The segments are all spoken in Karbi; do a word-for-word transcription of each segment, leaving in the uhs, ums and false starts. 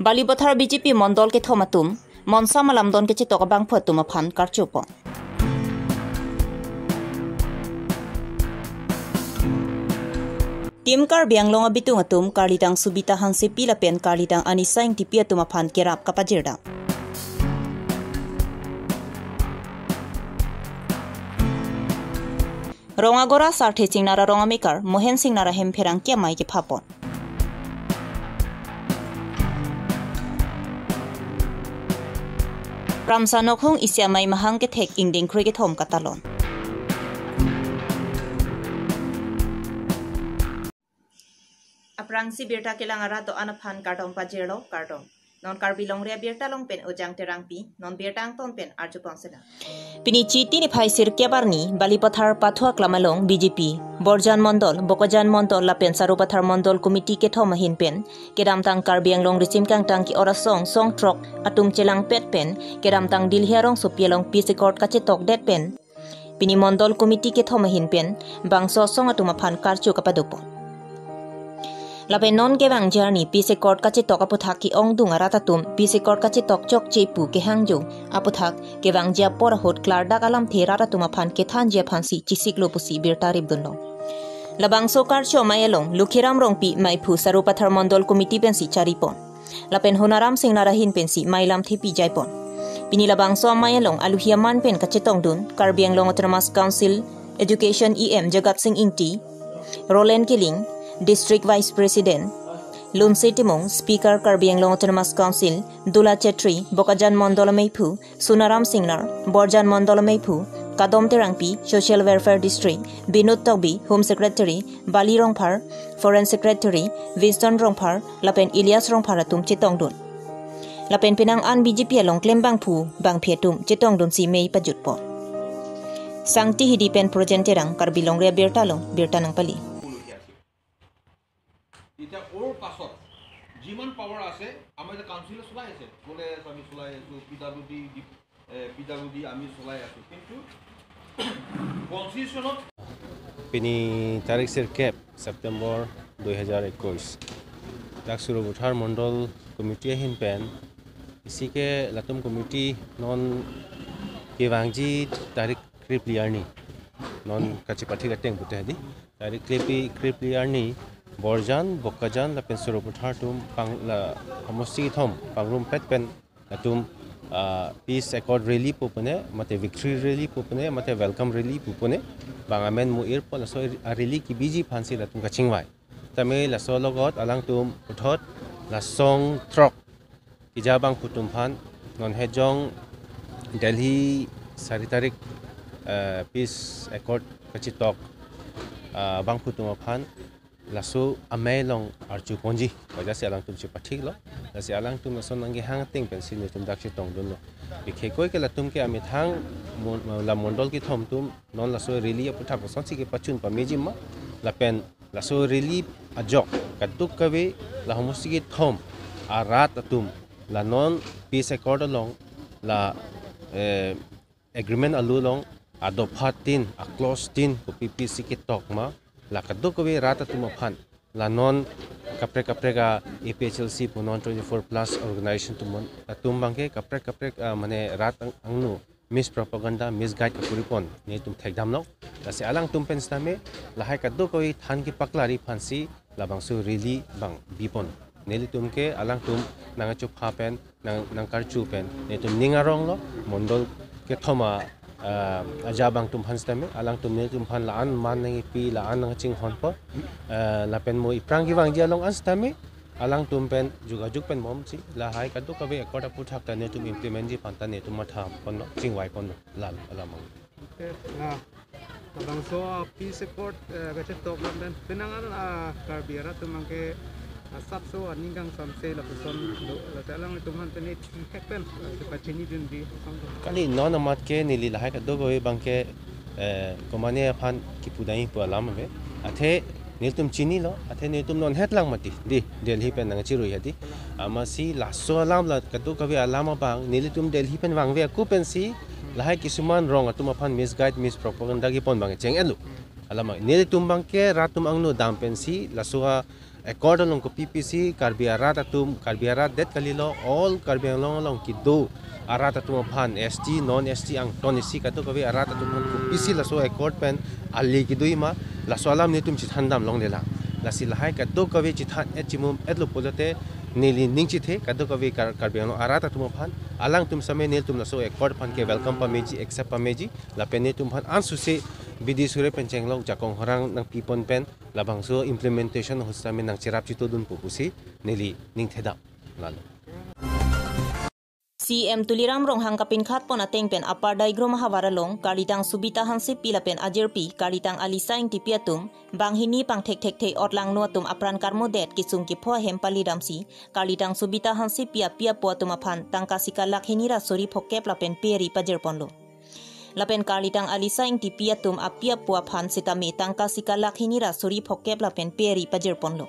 Balipathar B J P mondol kethom atum monsam alamdon kachetok abangphu atum aphan karchupon. Team Karbi Anglong abitung atum karlidang Subita Hansepi lapen karlidang Anisa Engtipi atum aphan kerap kapajirdam. Rong agora Sarthe Singnar arong amekar Mohen Singnar ahem pherangke amei kephapon. Ramsa Nokhung isi amei mahang kethek ingdeng kroi kethom katalon. Aphrangsi birta kelang arat do-an aphan kardom pajirlo, kardom. Non Karbi Longri Abirta along pen Ojang Terangpi, non birta angton pen arjupon sena. Pini Chiti niphai sirkep arni, Balipathar Pathu Aklam along B J P Borjan Mondol, Bokajan Mondol lapen Sarupathar Mondol Committee kethom ahin pen kedamtang Karbi Anglong risim kangtang ke-ot asong song throk atum chelangpet pen kedamtang Delhi arongsopi along peace accord kachetokdet pen pini Mondol Committee kethom ahin pen bangso asong atum aphan karcho kapadopon. Lapen non kevangji arni peace accord kachetok aputhak ke-ongdung arat atum peace accord kachetok chokche pu kehangjo aputhak kevangji apor ahut klardak alamthe rat atum aphan kethanji aphansi chesiklo pusi birta ripdunlo. Labangso karcho amei along Lukhiram Rongpi meiphu Sarupathar Mondol Committee pensi charipon. Lapen Honaram Singnar ahin pensi mei lamthepi jaipon. Pini labangso amei along aluhi aman pen kachetongdun Karbi Anglong Autonomous Council Education E M Jagat Sing Ingti, Roland Killing, District Vice President Lunse Timung, Speaker Karbi Anglong Autonomous Council Dula Chetri, Bokajan Mondol ameiphu Sunaram Singnar, Borjan Mondol ameiphu Kadom Terangpi, Social Welfare District Binod Tokbi, Home Secretary Bali Rongphar, Foreign Secretary Winston Rongphar lapen Elias Rongphar atum chetongdun. Lapen penang an B J P along klem bangphu bangphi atum chetongdunsi mei pajutpon. Sangti Hidi pen Projen Terang, Karbi Longri Abirta along birta nangpali. এতিয়া অৰ পাছত যিমান পাৱাৰ আছে, আমাৰ এতিয়া কাউন্সিলে চলাই আছে, গণেশ আমি চলাই আছো, পি ডাব্লিউ ডি, ডি-, এ, পি ডাব্লিউ ডি আমি চলাই আছো, কিন্তু কনষ্টিটিউশ্যনত Pini tarik sirkep September dua ribu dua puluh satu, dak Sarupathar Mondol Committee ahin pen isi ke latum committee non kevangji tarik krepli arni, non kachepathik ateng pute hadi, tarik krepli, krepli arni Borjan, Bokajan lapen Sarupathar atum pang la homosti kethom pangrumpet pen latum, ah, peace accord rally pu pune, mate victory rally pu pune, mate welcome rally pu pune, bang amen mu-irpon, laso a rally kebiji aphansi latum kachingvai. Tame laso alogot alangtum puthot la song throk keja bangphu atum aphan, non hejong Delhi sari tarik, eh, peace accord kachetok, ah, bangphu atum aphan laso amei along arjuponji, wajah si alangtum chepathiklo, lasi alangtum laso nangkehang ateng pensi netum dak chetongdunlo. Bikhekoi ke latum ke amethang mon-, la mondol kethom atum non laso rally aputhak kosonsi kepachun pameji ma, lapen laso rally ajok kadokave la homosti kethom arat atum la non peace accord along la, eh, agreement alu along adopha tin, aclause tin, kopi pisi ketok ma, la kadokave rat atum aphan, la non kaprek kaprek a A P H L C pu non twenty-four plus organization atum, atum abangke kaprek kaprek, ah, mane rat ang-, angno mispropaganda, misguide kakuripon netum thekdamlo. Lasi alangtum pen sitame lahai kadokave than kepaklari aphansi labangso rally bang bipon. Nelitum ke alangtum nangchupha pen, nang, nangkarchu pen netum ning aronglo, mondol kethom a, ah, aja abangtum aphan sitame, alangtum netum aphan la-an man nangkipi, la-an nangchinghonpo, ah, lapen mo iphrang kevangji along an sitame alangtum pen jugajug pen bomsi lahai kadokave accord aputhak ta netum implement ji aphan ta netum mathaponlo, chingvaiponlo, lalo alamang. Okay, ah, labangso, ah, peace accord, eh, kachetok lam pen penang an, ah, Karbi arat atum abangke, ah, asapso aning kangsamse lapuson do, lasi alanglitum aphan pen ne thek pen, ah, kepachinidunji asong do. Kali non amat ke neli lahai kadokave abangke, eh, komane aphan kipudai pu alam ave. Athe nelitum chinilo, athe nelitum non het lang mati, dei, Delhi pen nangchirui hadi. Amatsi laso alam la kadokave alam abang nelitum Delhi pen vangve ako pensi lahai kisuman rong atum aphan misguide, mispropaganda kepon abang cheng-etlo. Alam abang nelitum abangke rat atum angno dam pensi laso a, Accord along kopipisi Karbi arat atum, Karbi arat det kalilo, all Karbi Anglong along kedo arat atum aphan, S T, non S T, angton isi kadokave arat atum aphan kopisi laso accord pen ale kedo-i ma, laso alam netum chethan dam longlelang. Lasi lahai kadokave chethan-et chimum-etlo pulote neli ning chethe kadokave Kar-, Karbi Anglong arat atum aphan, alangtum same nelitum laso accord aphan ke welcome pameji, accept pameji, lapen netum aphan ansose bidi sure pen chenglok jakong horang nangpipon pen labangso implementation ahut sitame nangcherap chitodunpo pusi neli ning thedam. Lalo. C M Tuliram Ronghang kapinkhat pon ateng pen Upper Daigrom ahavar along Karlitang Subita Hansepi lapen ajirpi Karlitang Alisa Ingtipi atum banghini pangthek thekthe otlangno atum apran karmodet kisung kipho ahem palidamsi Karlitang Subita Hansepi api apo atum aphan tangka sika lakh hini ra suri phokep lapen pe ri pajirponlo. Lapen Karlitang Alisa Ingtipi atum api apo aphan sitame tangka sika lakh hini ra suri phokep lapen pe ri pajirponlo.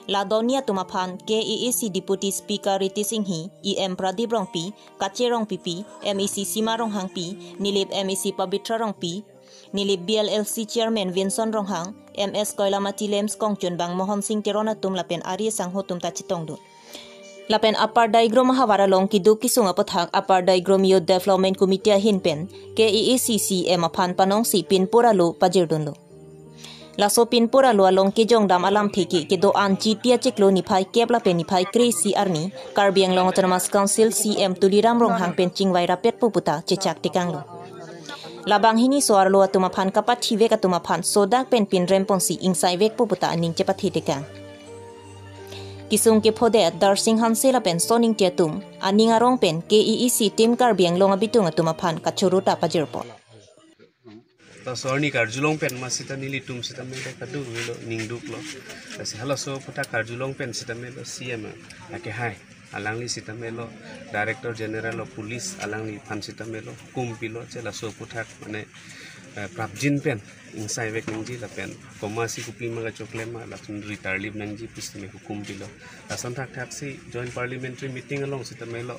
La doni atum aphan K A A C Deputy Speaker Ritesh Enghi, E M Pradip Rongpi, Kache Rongpipi, M A C Sima Ronghangpi, Nilip M A C Pabitra Rongpi, Nilip B L L C Chairman Vinson Ronghang, M S Koilamati Lems kongchunbang Mohon Sing Teron atum lapen ari sangho atum ta chetongdun. Lapen Upper Daigrom ahavar along keduk kesung aputhak Upper Daigrom Youth Development Committee ahin pen K A A C C M aphan panongsi pinpur alo pajirdunlo. Laso pinpur alo along kejongdam alamthe ke kedo-an Chiti achiklo niphai kep lapen niphai kre-isi arni Karbi Anglong Autonomous Council C M Tuliram Ronghang pen chingvai rapetpo puta chechak tekanglo. Labang hini so-arlo atum aphan kapathivek atum aphan sodak pen pinremponsi ingsaivekpo puta aning chepathe tekang. Kisung kiphodet Darsing Hanse lapen Soning Tiatum aning arong pen K A A C team Karbi Anglong abitung atum aphan kachoro ta pajirpon. Laso arni karjulong pen ma sita nelitum sitame kadokavelo ningduklo. Lasi halaso aputhak karjulong pen sitamelo C M akehai alangli sitamelo Director General of Police alangliphan sitamelo hukum pilo je laso aputhak mane eh, prapjin pen ingsaivek nangji lapen komatsi kopima kachoklem ma latum ritarlip nangji pusi me hukum pilo. Lason thakthaksi Joint Parliamentary Meeting along sitamelo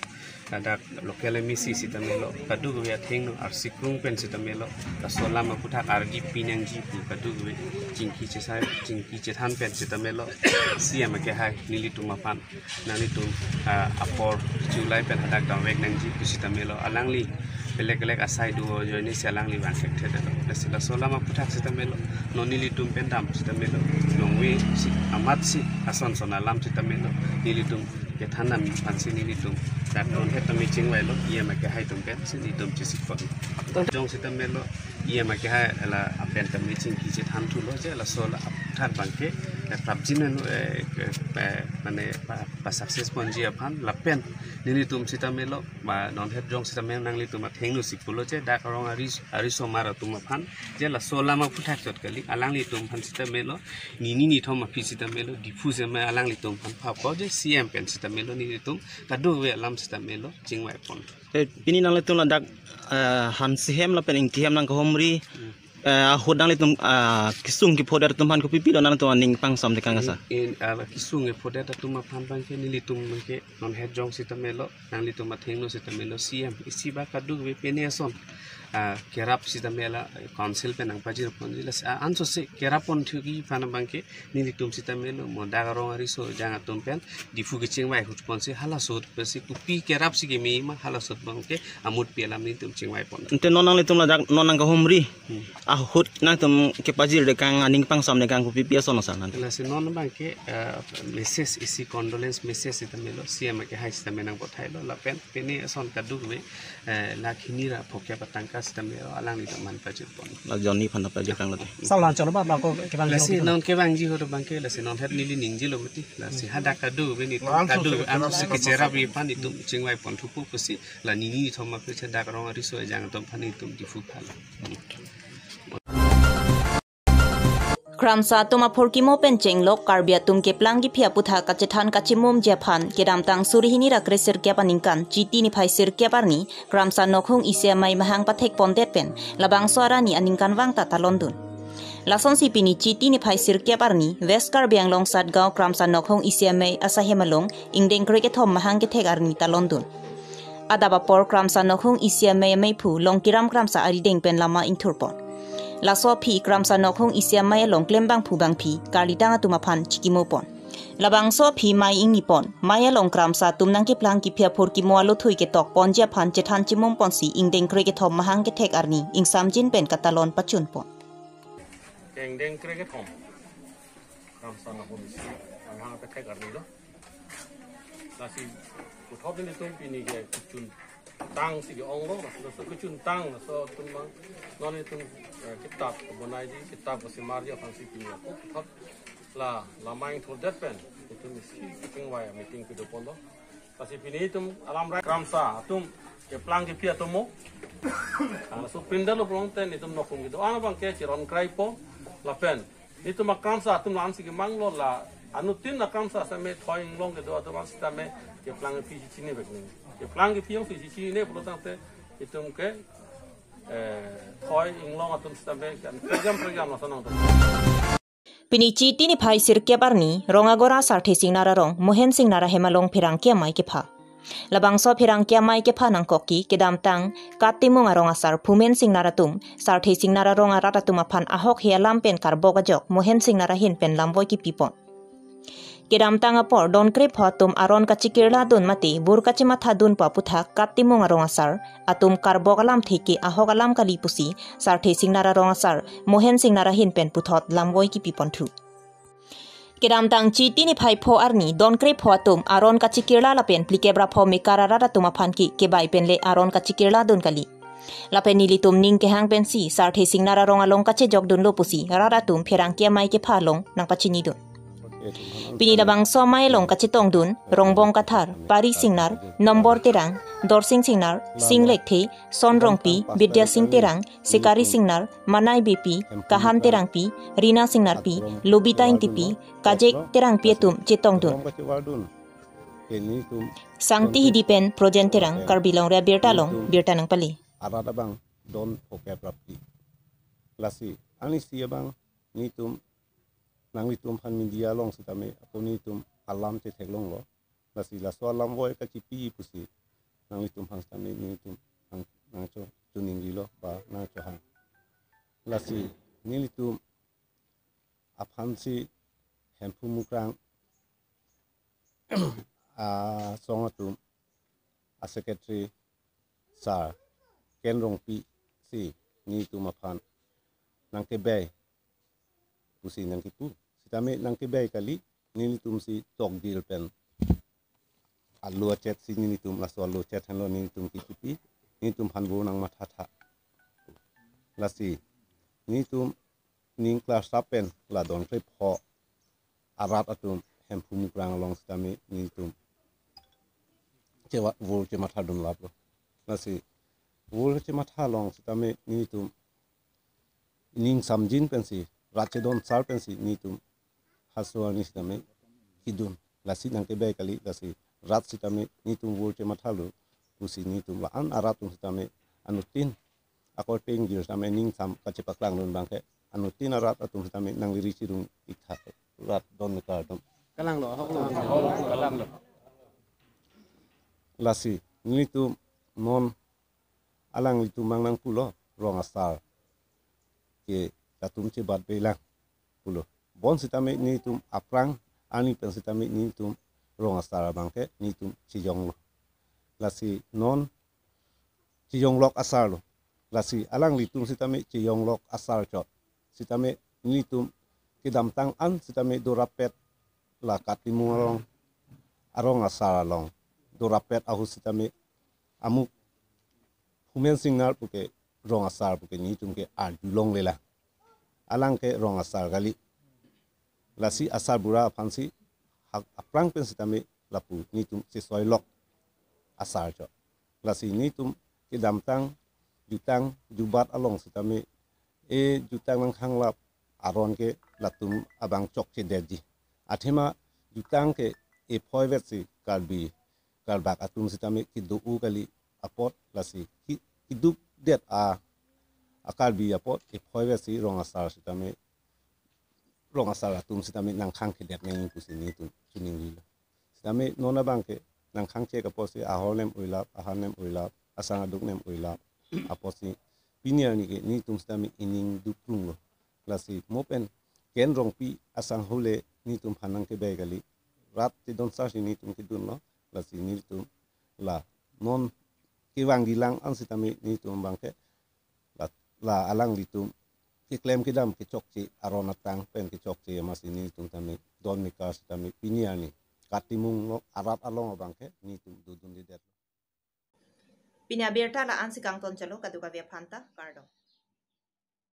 ladak local M A C sitamelo kadokave athengno arsikrung pen sitamelo laso alam aputhak argi pi nangji pu kadokave chingki chesai chingki chethan pen sitamelo C M akehai nelitum aphan nanglitum ah, apor chulai pen hadak damvek nangji pusi sitamelo alangli belek belek asai do ajoine si alangli vang thekthedetlo. Lasi laso alam aputhak sitamelo non nelitum pen dam sitamelo nongve si amatsi ason son alam sitamelo nelitum kethan dam aphansi nelitum dak non het tame chingvailo E M akehai atum pensi nelitum chesik pon. Jong sitamelo E M akehai la apen tame chingki chethan thulo je laso aputhak abangke eh, prapjin anu eh, eh, mane pa, pa success ponji aphan lapen nelitum sitamelo ma non het jong sitame nanglitum athengno si pulo je dak arong ari ari somar atum aphan je laso alam aputhak chot kali alanglitum aphan sitamelo nini nithom aphi sitamelo Diphu seme alanglitum aphan phapo je C M pen sitamelo nelitum kadokave alam sitamelo chingvai pon. Eh, pini nanglitum ladak eh, Hanse hem lapen Ingti hem nangkahumri eh, ahut nanglitum ah, kisung kiphodet atum aphan kopi pilo nanglitum aning pangsam tekang asa. In, in, ah, kisung kiphodet atum aphan abangke nelitum abangke non het jong sitamelo nanglitum athengno sitamelo C M isi ba kadokave pene ason ah, kerap sitamela council pen nangpajir ponji lasi ah, ansose kerap pon thuki aphan abangke nelitum sitamelo mo dak arong ariso jang atum pen Diphu kechingvai ahut ponsi halaso ahut pensi kopi kerapsi keme ma halaso ahut abangke amut pi alam nelitum chingvai pon. Ante non nanglitum ladak non nangkahumri Hmm. ahut nangtum kepajir tekang aning pangsam tekang kopi pi ason asa nang. Lasi non abangke eh, message isi condolence message sitamelo C M akehai sitame nangpathailo lapen pene ason kadokave eh, lakh hini ra phokep atangka sitamelo alanglitum aphan pajir pon. La jonni aphan pajir kang lati. Sala chalo ba ba ko kevang Lasi jong non kevangji ahut abangke lasi non het neli ningjilo mati lasi hadak kadokave nelitum Langsung kadokave secretary angsi kecherap ri aphan nelitum chingvai pon thupo pusi la nini nithom aphi che dak arong ariso ejang atum aphan nelitum Diphu phala. Kramsa atum aphurkimo pen chenglok Karbi atum keplang kephi aputhak kachethan kachimumji aphan kedamtang suri hini ra kre sirkep aningkan Chiti niphai sirkep arni Kramsa Nokhung isi amei mahang pathek pondet pen labangso arni aningkanvang ta talondun. Lasonsi pini Chiti niphai sirkep arni West Karbi Anglong Satgaon Kramsa Nokhung isi amei asahem along ingdeng kre kethom mahang kethek arni talondun. Adap apor Kramsa Nokhung isi amei ameiphu Longkiram Kramsa arideng pen lama ingthurpon. Laso aphi Kramsa Nokhung isi amei along klembangphu bangphi Karlitang atum aphan chikimopon. Labangso aphi mei ingni pon, mei along kramsa atum nangkeplang kephi aphurkimo alothui ketok ponji aphan chethan chimum ponsi ingdeng krekethom mahang kethek arni ingsamjin pen katalon pachun pon. Kengdeng krekethom kramsa nahom isi mahang kethek arni lo. Lasi puthot nelitum pini ke kechun tangsi ke-ong lo, laso kechun tang, laso atum mang, non itum, eh, kitap bonaiji, kitap kosimarji aphansi pini ako puthot la, la mei thurdet pen itum isi kachingvai meeting kedo pon lo. Lasi pini itum alam rai kramsa atum keplang kephi atum mo. Laso pinda lo prong ten itum nokung kedo-an abang ke chiron kraipo lapen itum akramsa atum la-ansi kemang lo, la anuttin akramsa sitame thoi inglong kedo atum an sitame keplang kephi chini vek ni. Keplang kephi jongsi chinine pulo tangte itum ke, eh, thoi inglong atum sitame kan program program lason nangtum. Pini Chiti niphai sirkep arni, Rongagora Sarthe Singnar arong, Mohen Singnar ahem along pherangke amei kepha. Labangso pherangke amei kepha nangkok ke kedamtang Kat Timung arong asar Phumen Singnar atum Sarthe Singnar arong arat atum aphan ahokhe alam pen karbok ajok Mohen Singnar ahin pen lamvoi kepi pon. Kedamtang apor don krepho atum aron kachekirla dun mate bur kachematha dun pu aputhak Kat Timung arong asar atum karbok alamthe ke ahok alam kali pusi Sarthe Singnar arong asar Mohen Singnar ahin pen puthot lamvoi kepi ponthu. Kedamtang Chiti niphai pho arni don krepho atum aron kachekirla lapen phlikep ra pho mekar arat atum aphan ke kebai pen le aron kachekirla dun kali. Lapen nelitum ning kehang pensi Sarthe Singnar arong along kachejok dunlo pusi rat atum pherangke amei kepha along nangpachini dun. Pini labangso amei along kachetong dun Rongbong Kathar, Pari Singnar, Nombor Terang, Dorsing Singnar, Sing Lekthe, Son Rongpi, Bidya Sing Terang, Sekari Singnar, Manai Beypi, Kahan Terangpi, Rina Singnarpi, Lobita Ingtipi, Kajek Terangpi atum chetong dun. Sangti Hidi pen Projen Terang, Karbi Longri Abirta along birta nangpale. Arat abang don phokep rapli. Lasi, ani si abang nelitum, nanglitum aphan media along sitame ako nelitum alam chetheklonglo. Lasi laso alamvoi kachipi pusi nanglitum aphan sitame nelitum nang, nangcho chuning rilo ba nangchohang. Lasi nelitum aphansi Hemphu Mukrang asong atum a secretary sir Ken Rongpi si nelitum aphan nangkebai pusi nangkipu. Sitame nangkebai kali, nelitum si tokdil pen alo achet si nelitum laso alo achet henlo nelitum kikipi, nelitum aphan bo nangmathatha. Lasi nelitum ning class up pen la don krepho arat atum Hemphu Mukrang along sitame nelitum chewa vur chematha dun laplo. Lasi vur chematha along sitame nelitum ning samjin pensi, rat chedon sar pensi nelitum haso arni sitame kidun. Lasi nangkebai kali, lasi rat sitame nelitum vur chemathalo pusi nelitum la-an arat atum sitame anuttin akor peng gir sitame ning sam kachepaklang dun abangke anuttin arat atum sitame nangri chirung ik tha rat don mekar atum. Kalang lo, ahok lo. Kalang lo. Lasi nelitum non alanglitum mang nangpulo rong asar ke latum chebat belang pulo. Bon sitame nelitum aphrang arni pen sitame nelitum rong asar abangke nelitum chejonglo. Lasi non chejonglok asarlo. Lasi alanglitum sitame chejonglok asar chot. Sitame nelitum kedamtang an sitame dorapet la Kat Timung arong, arong asar along dorapet ahut sitame amuk Phumen Singnar puke rong asar puke nelitum ke arjulongle lang. Alang ke rong asar kali. Lasi asarbura aphansi hak aphrang pen sitame lapu nelitum chesoilok asar chot. Lasi nelitum kedamtang jutang jubat along sitame e jutang nangkhanglap aron ke latum abang chokchedetji. Athema jutang ke ephoi vetsi Karbi Karbak atum sitame kedo-o kali apot lasi ki, keduk det a, a Karbi apot ephoi vetsi rong asar sitame rong asar atum sitame nangkhangkhedet nangji pusi nelitum chuningrilo. Sitame non abangke nangkhangchek apotsi ahor nem oilap, ahan nem oilap, asang aduk nem oilap apotsi pini arni ke nelitum sitame ening duklunglo. Lasi mo pen Ken Rongpi asangho le nelitum aphan nangkebai kali. Rat chedon sar si nelitum kedunlo, lasi nelitum la non kevangjilang an sitame nelitum abangke la, la alanglitum keklem kedam kechokche aron atang pen kechokche amatsi nelitum tame don mekar sitame pini arni katimung lo arat along abangke nelitum dodundedet. Pini abirta la-ansi kangton chalo, kadokave aphanta kardom.